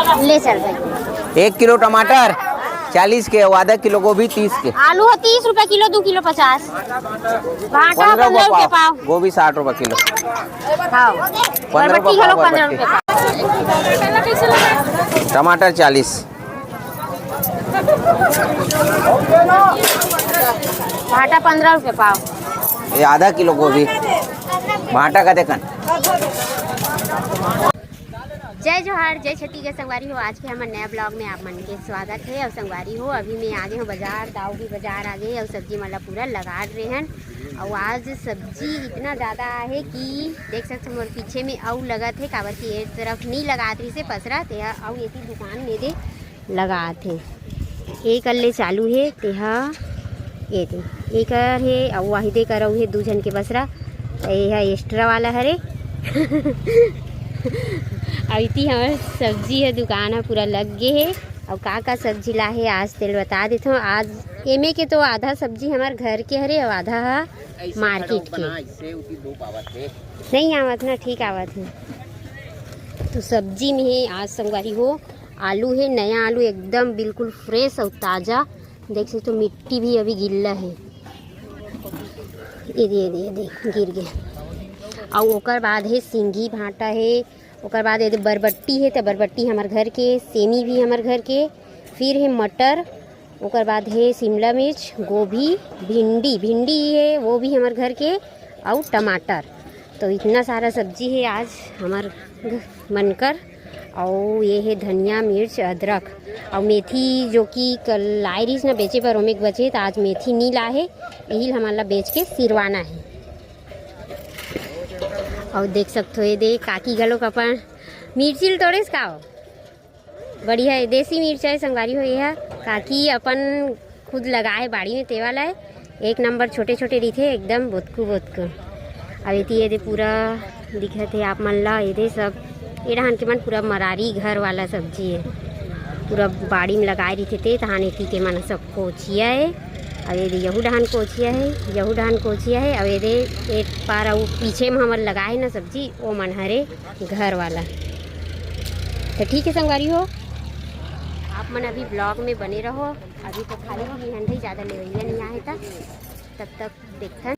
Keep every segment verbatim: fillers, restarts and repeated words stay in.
ले चल भाई। एक किलो टमाटर चालीस के, अउ आधा किलो गोभी तीस के। आलू ह तीस रुपया किलो, दू किलो पचास। भांटा ह पन्द्रह रुपया पाव। गोभी साठ रुपया किलो। हाँ। पन्द्रह रुपया पाव बरबट्टी। टमाटर चालीस। भांटा पन्द्रह रुपया पाव। ये आधा किलो गोभी। भांटा का देखन। जय जोहार, जय छत्तीसगढ़ संगवारी हो। आज के हमर नया vlog में आप मन के स्वागत हे। अउ संगवारी हो, अभी मैं आगे हूँ बाजार, दाऊ भी बाजार आगे हे अउ सब्जी मन ला पूरा लगा रहे हन। अउ आज सब्जी इतना ज़्यादा आहे कि देख सकत हो मोर पीछे में अउ लगत हे, काबर कि ए तरफ नहीं लगात रहिसे पसरा, ते ह अउ एती दुकान में दे लगात हे। एक अल्ले चालू हे, तेहा ये दे, एकर हे, अउ वाहिदे करऊ हे, दू झन के बसरा। त ये ह extra वाला हरे। अउ इति हमर सब्जी ह, दुकान ह पूरा लग गे हे। अउ का-का सब्जी लाहे, आज तेल बता देथव। आज एमे के तो आधा सब्जी हमर घर के हरे, अउ आधा ह market के। नहीं आवत ना, ठीक आवत हे। तो सब्जी में हे आज संगवारी हो, आलू हे, नया आलू, एकदम बिल्कुल fresh अउ ताजा। देख सकते हो, मिट्टी भी अभी गिल्ला हे। ये दे, ये दे, ये दे, गिर गया। अउ ओकर बाद हे सिंगी भांटा हे, ओकर बाद ये दे बरबट्टी हे, त बरबट्टी हमर घर के, सेमी भी हमर घर के, फिर हे मटर, ओकर बाद हे शिमला मिर्च, गोभी, भिंडी, भिंडी हे, वो भी हमर घर के, अउ टमाटर। तो इतना सारा सब्जी हे आज हमर घ-, मन कर। अउ ये हे धनिया, मिर्च, अदरक, अउ मेथी, जो कि कल लाए रहिस ना बेचे बर, ओमे के बचे, त आज मेथी नी लाए हे, यही ल हमन ला बेच के सिरवाना हे। अउ देख सकथो, ये दे काकी घलोक अपन मिर्ची ल तोड़ेस का हो? बढ़िया हे, देसी मिर्चा हे संगवारी हो। ये ह काकी अपन खुद लगाए हे बाड़ी में, ते वाला हे, एक नंबर छोटे-छोटे रहिथे, एकदम बोतकू-बोतकू। अब एती ये दे पूरा दिखत हे आप मन ला, ये दे सब, ये डहान के मन पूरा मरारी घर वाला सब्जी हे, पूरा बाड़ी में लगाए रहिथे, ते तहान एती के मन सब कोचिया हे। अब ये दे यहू डहान कोचिया हे, यहू डहान कोचिया हे। अब ये दे एक पार अउ पीछे में हमर लगाए हे ना सब्जी, वो मन हरे घर वाला। तो ठीक है संगवारी हो, आप मन अभी vlog में बने रहो। अभी तो खाली ही हन भाई, ज्यादा लेवैया नहीं आए था, तब तक देखते हैं।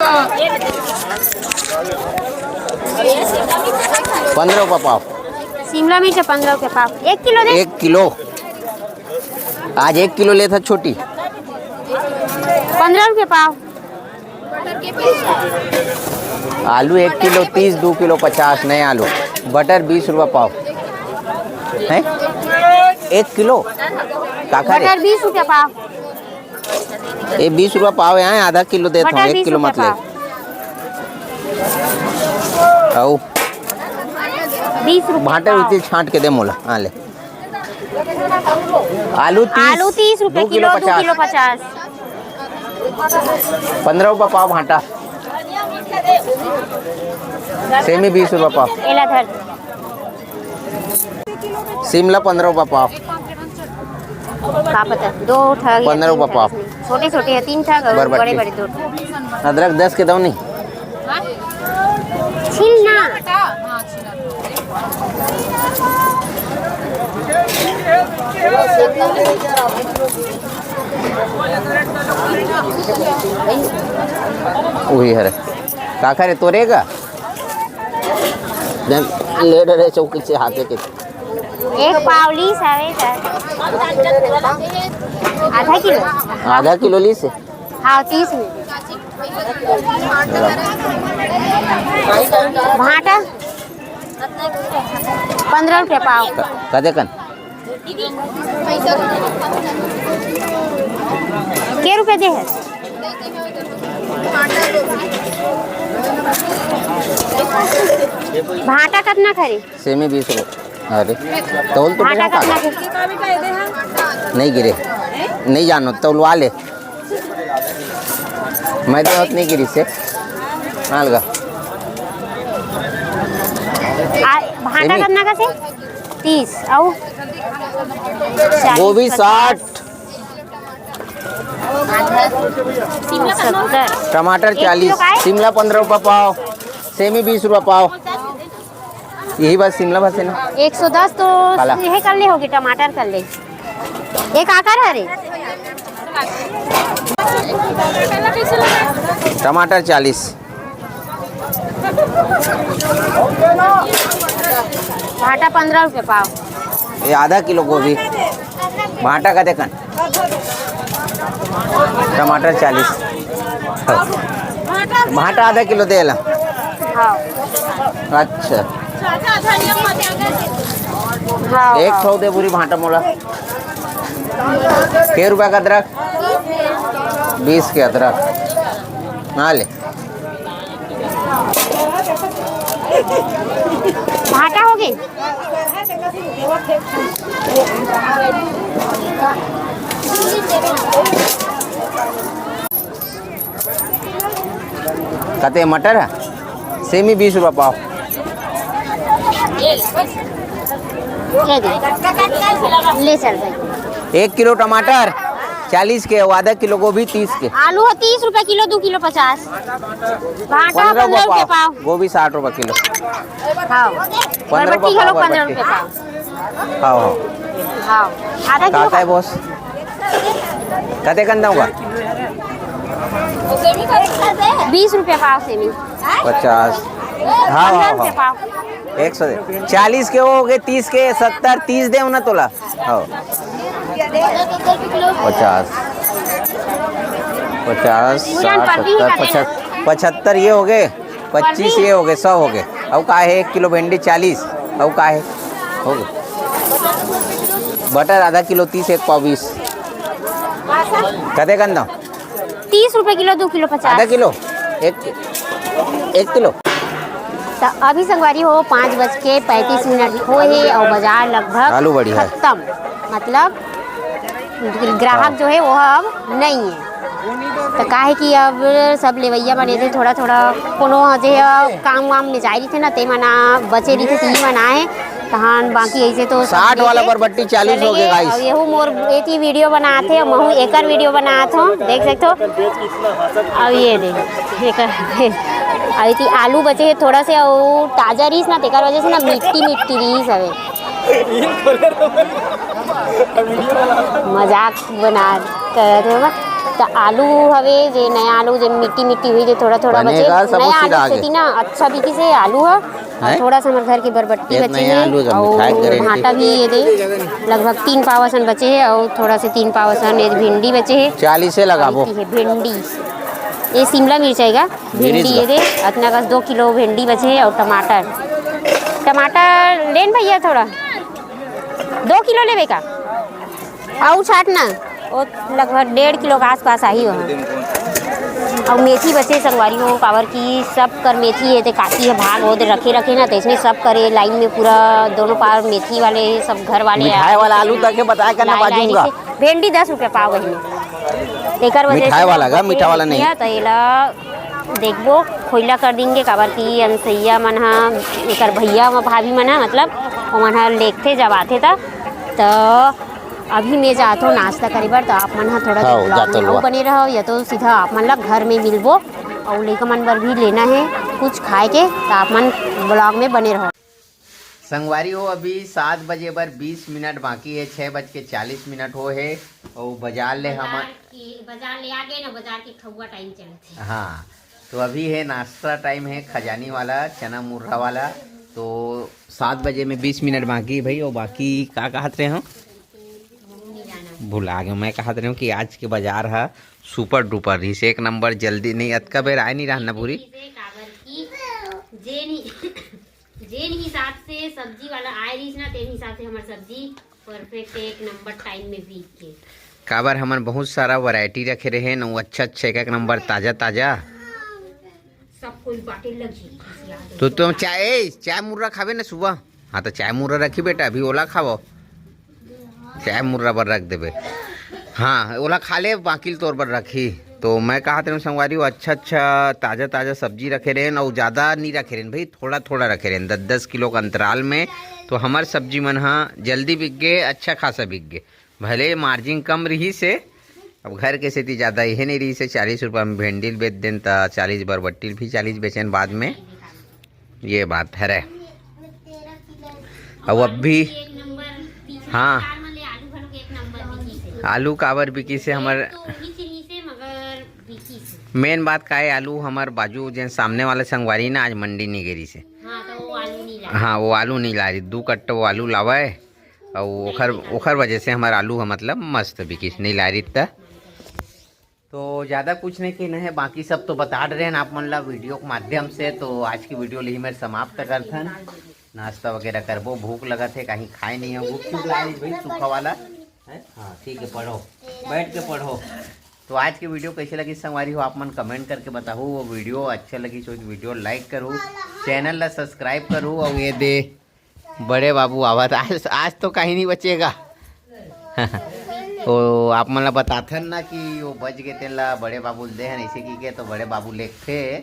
पन्द्रह रुपया पाव। शिमला मिर्च पन्द्रह रुपया पाव, एक किलो दे। एक किलो। आज एक किलो लेता छोटी। पन्द्रह रुपया पाव। आलू एक किलो तीस, दू किलो पचास, नया आलू। बटर बीस रुपया पाव। हैं? एक किलो? काखा रे? बटर बीस रुपया पाव। ये बीस रुपया पाव हे, आधा किलो देत हूँ, बटर एक बीस किलो रुपया मत ले। पाव। अउ बीस रुपया भांटा पाव। उती छांट के दे मोला, हाँ ले। आलू तीस, आलू तीस रुपया दो किलो, किलो दो पचास। किलो पचास। पन्द्रह रुपया पाव भांटा। सेमी बीस रुपया पाव। एला धर। शिमला पन्द्रह रुपया पाव। का पता, दो ठा या पन्द्रह तीन रुपया ठा। पाव। छोटे छोटे हे, तीन ठा अउ बरबट्टी। बड़े बड़े दो ठा। अदरक दस के दो नहीं। छील ना। वही हरे। काखा रे, तोरे का? ले डरे चौकी से हाथे के। एक पाव लीस हवे सर। आधा किलो? आधा किलो लीस हे? हाँ, तीस में। भांटा? पन्द्रह रुपया पाव। क-, कदे कन? के रुपया दे हे? भांटा कतना खरी? सेमी बीस रुपया। अरे, तौल तो भांटा कतना खरी? नहीं गिरे, नहीं जानो, तौलवा ले। मैं दे होत नहीं गिरी से। हाँ, लगा। आ, भांटा सेमी। कतना का से? तीस, अउ? चालीस, गोभी पचास। साठ। सत्तर। टमाटर एक किलो चालीस, का है? शिमला पन्द्रह रुपया पाव, सेमी बीस रुपया पाव। यही बात शिमला भाषा ना। एक सौ दस तो काला। ये कर ले होगी, टमाटर कर ले। एक आकर है रे। टमाटर चालीस। भाटा पंद्रह रुपये पाव। ये आधा किलो गोभी। भाटा का देखन। टमाटर चालीस। भाटा आधा किलो देला। हाँ। अच्छा। हाँ, एक हाँ। सौ दे पूरी भाटा मोला। के रुपया का अदरक? बीस के अदरक। हाँ ले। भाटा हो गई। कते मटर है? सेमी बीस रुपया पाव। ये दे। ले चल भाई। एक किलो टमाटर चालीस के, आधा किलो गोभी तीस के। आलू है तीस रुपए किलो, दो किलो पचास। भाटा पंद्रह रुपया पाव। गोभी साठ रुपया किलो। हाँ। पंद्रह बरबट्टी रुपया घलो पाव पंद्रह बरबट्टी। रुपया पाव। हाँ, हाँ। हाँ। आधा किलो का है बॉस? कते कन दूंगा? बीस रुपया पाव सेमी। पचास। हाँ, हाँ, पंद्रह रुपया हाँ। पाव। एक सौ दे। चालीस के हो गए, तीस के, सत्तर, तीस दे ना तोला। हाँ। पचास, पचास, पूरा साठ, सत्तर, पचहत्तर, पचहत्तर ये हो गए, पच्चीस ये हो गए, सौ हो गए। अउ का है, एक किलो भिंडी चालीस, अउ का है, हो गए। बटर आधा किलो तीस, एक पाव बीस। कते कन दो? तीस रुपए किलो, दो किलो पचास। आधा किलो, एक, एक किलो। तो अभी संगवारी हो, पाँच बज के पैंतीस मिनट हो हे और बाजार लगभग आलू बड़ी है। खत्म, मतलब ग्राहक हाँ। जो है वो अब नहीं है। तो काहे कि अब सब लेवैया बने थे, थोड़ा थोड़ा कोनो जे ह काम वाम में जाए रहिथे ना, ते मना बचे रहिथे, ती मना है। तहान बाकी ऐसे तो सब साठ वाला लेके बरबट्टी चालीस चले हो गए, गए। गाइस। और यहू मोर एती वीडियो बनात हे, महू एकर वीडियो बनात हो, देख सकते हो। अब ये दे, एकर, अब एती आलू बचे हे थोड़ा से, और ताजा रहीस ना, तेकर वजह से ना मिट्टी मिट्टी रहीस हवे। मजाक बना करत हवे। तो आलू हवे जे नया आलू जे मिट्टी मिट्टी हुई, जे थोड़ा थोड़ा बने बचे, का सब नया उसी आलू राग है। खेती ना अच्छा बिकिस हे आलू ह। हैं? थोड़ा सा हमर घर के बरबट्टी ये बचे नया हे आलू है, अउ मिठाई के गारंटी। भाटा भी ये दे, लगभग तीन पाव असन बचे हे अउ थोड़ा से तीन पाव असन ये भिंडी बचे हे। चालीस से लगाबो। ये भिंडी, ये शिमला मिर्च आएगा, भिंडी भिंडी ये ला। दे, अतना कस दो किलो भिंडी बचे हे अउ टमाटर, टमाटर लेन भैया थोड़ा, दो किलो लेबे का? अउ छाट ना, वो लगभग डेढ़ किलो के आसपास आही वहाँ। अउ मेथी बचे संगवारी हो, काबर कि सब कर मेथी हे, ते काकी हे भाग ओदे रखे रखे ना, तो इसने सब करे लाइन में पूरा दोनों पार मेथी वाले सब घर वाले मिठाई आए। वाला आलू तक के बताया करना लाई, लाई बाजूंगा। से भिंडी दस रुपया पाव बहिनी, तेकर वजह मिठाई से वाला गा, मीठा वाला नहीं। तो एला देखबो, खोइला कर देंगे, काबर कि अनसैया मन ह, एकर भैया म भाभी मन ह, मतलब ओमन ह लेगथे जब आथे त। त अभी मैं जात हूँ नाश्ता करे बर, त आप मन ह थोड़ा हाँ, ब्लॉग जात में हूँ। अउ बने रहो, या तो सीधा आप मन ला घर में मिलबो। अउ लइका मन बर भी लेना है कुछ खाए के, त आप मन ब्लॉग में बने रहो। संगवारी हो, अभी सात बजे बर बीस मिनट बाकी है, छः बज के चालीस मिनट हो है। और बाजार ले हम बाजार की, बाजार ले आ गए ना, बाजार के खउआ टाइम चलत है। हाँ, तो अभी है नाश्ता टाइम है, खजानी वाला, चना मुर्रा वाला। तो सात बजे में बीस मिनट बाकी है भाई। और बाकी का कहत रहे हो? भुला गए। मैं कहत रहे हूँ कि आज के बाजार है सुपर डुपर रहीस, एक नंबर। जल्दी नहीं, अतका बेर आए नहीं रहना पूरी। काबर की जे नहीं जेन हिसाब से सब्जी वाला आए रहीस ना, तेन हिसाब से हमर सब्जी परफेक्ट एक नंबर टाइम में बिक गे। काबर हमन बहुत सारा वैरायटी रखे रहे न, वो अच्छा अच्छा एक एक नंबर ताजा ताजा। सब कोई बाटे लगी। तो तुम चाय, ए, चाय मुर्रा खावे ना सुबह? हाँ, तो चाय मुर्रा रखी बेटा, अभी ओला खावो। चाय मुर्रा बर रख देबे। हाँ, ओला खा ले, बाकी ल तोर बर रखी। तो मैं कहत रहेंव संगवारी हो, अच्छा अच्छा ताजा ताजा सब्जी रखे रहेन, अउ ज्यादा नहीं रखे रहेन भाई, थोड़ा थोड़ा रखे रहेन, दस दस किलो के अंतराल में। तो हमर सब्जी मन ह जल्दी बिक गे, अच्छा खासा बिक गे। भले मार्जिन कम रहीस हे, अब घर के सेती ज्यादा इहे नहीं रहीस हे, चालीस रुपया में भेंडी ल बेच देन त चालीस, बरबट्टी ल भी चालीस बेचेन बाद में। ये बात हरे। अउ अब भी। हाँ। आलू काबर बिकिस हे हमर। मेन बात का है, आलू हमर बाजू जेन सामने वाला संगवारी ना, आज मंडी नहीं गे रिहिस हे। हाँ, वो आलू नहीं लाए, दू कट्टा वो आलू लावे। अउ ओखर ओखर वजह से हमर आलू ह मतलब मस्त बिकिस, नहीं लाए रिहिस त। तो ज़्यादा कुछ नहीं कहना है, बाकी सब तो बता रहे हैं आप मन ला वीडियो के माध्यम से। तो आज की वीडियो ला ही मैं समाप्त करथन। नाश्ता वगैरह करबो, भूख लगत हे, कहीं खाए नहीं हो। भूख क्यों ला रही भाई, सूखा वाला है? हाँ, ठीक है, पढ़ो, बैठ के पढ़ो। तो आज की वीडियो कैसे लगी संगवारी हो, आप मन कमेंट करके बताओ। वो वीडियो अच्छा लगी तो वीडियो लाइक करो, चैनल ला सब्सक्राइब करो। और ये दे बड़े बाबू आवत, आज आज तो कहीं नहीं बचेगा। तो आप मन ला बताथन ना कि वो बच गए तेन ला बड़े बाबू दे हैं, ऐसे की के तो बड़े बाबू लेके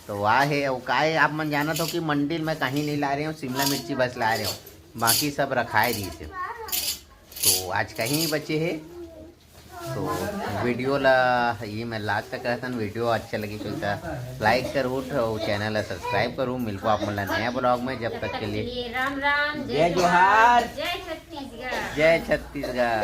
तो वाह है। वो का है, आप मन जानत हो कि मंडी में कहीं नहीं ला रहे हो, शिमला मिर्ची बस ला रहे हो, बाकी सब रखाए रही से। तो आज कहीं नहीं बचे है। तो वीडियो ला ये मैं लास्ट तक रहतन। वीडियो अच्छा लगी तो लाइक करो, तो चैनल ला सब्सक्राइब करो। मिलबो आप मन ला नया ब्लॉग में, जब तक के लिए राम राम, जय जोहार, जय छत्तीसगढ़। जय छत्तीसगढ़।